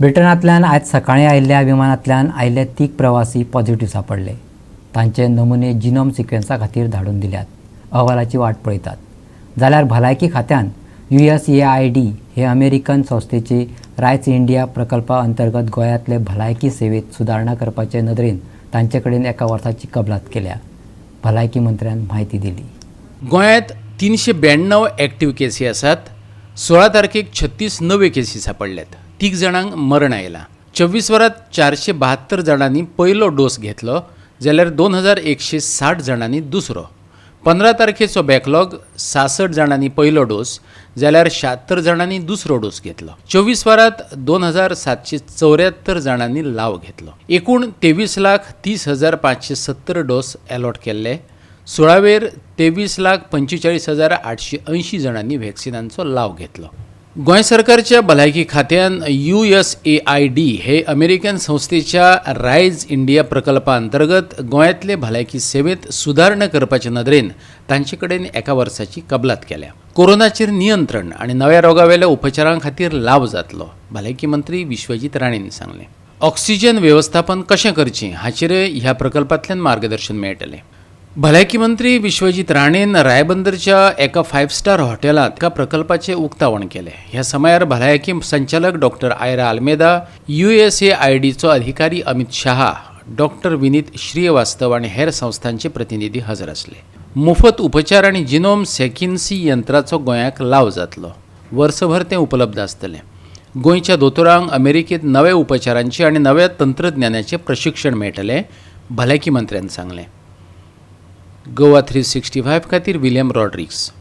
ब्रिटनांतल्यान आयज सकाळीं आयिल्ल्या विमानांतल्यान आयिल्ले तीग प्रवासी पॉझिटिव्ह सांपडले. तांचे नमुने जिनोम सिक्वेन्सा खातीर धाडून दिल्यात. अहवालाची वाट पळयतात. जाल्यार भलायकी खात्यान USAID हे अमेरिकन संस्थेचे रायज इंडिया प्रकल्पा अंतर्गत गोंयांतले भलायकी सेवेत सुदारणा करपाचे नदरेन तांचे कडेन एका वर्साची कबलात केल्या. भलायकी मंत्र्यान म्हायती दिली. गोंयांत 392 एक्टीव केसी आसात. 16 तारखेक 36 नव्यो केसी सांपडल्यात. तीग जाणांक मरण आयलां. 24 वरांत 472 जाणांनी पयलो डोस घेतलो जाल्यार 2160 जाणांनी दुसरो. 15 तारखेचो बॅकलॉग 66 जाणांनी पयलो डोस जाल्यार 76 जाणांनी दुसरो डोस घेतलो. 24 वरांत 2774 जाणांनी लाव घेतलो. एकूण 23,30,570 डोस एलॉट केल्ले. 16वेर 23,45,880 जाणांनी व्हॅक्सिनांचो लाव घेतलो. गोंय सरकारच्या भलायकी खात्यान USAID हे अमेरिकन संस्थेच्या रायज इंडिया प्रकल्पा अंतर्गत गोंयांतले भलायकी सेवेंत सुदारणा करपाचे नदरेन तांचे कडेन एका वर्साची कबलात केल्या. कोरोनाचेर नियंत्रण आनी नव्या रोगावेल्या उपचारां खातीर लाव जातलो, भलायकी मंत्री विश्वजीत राणेन सांगलें. ऑक्सिजन वेवस्थापन कशें करचें हाचेरय ह्या प्रकल्पांतल्यान मार्गदर्शन मेळटलें. भलायकी मंत्री विश्वजीत राणेन रायबंदरच्या एका फायव्ह स्टार हॉटेलांत एका प्रकल्पाचें उक्तावण केलें. ह्या समयार भलायकी संचालक डॉक्टर आयरा आल्मेदा, USAIDचो अधिकारी अमित शहा, डॉक्टर विनीत श्रीवास्तव आनी हेर संस्थांचे प्रतिनिधी हजर आसले. मुफत उपचार आनी जिनोम सेकिन्सी यंत्राचो गोंयाक लाव जातलो. वर्सभर तें उपलब्ध आसतलें. गोंयच्या दोतोरांक अमेरिकेंत नव्या उपचारांचें आनी नव्या तंत्रज्ञानाचें प्रशिक्षण मेळटलें, भलायकी मंत्र्यान सांगलें. गोवा 365 खातीर विलियम रॉड्रिक्स.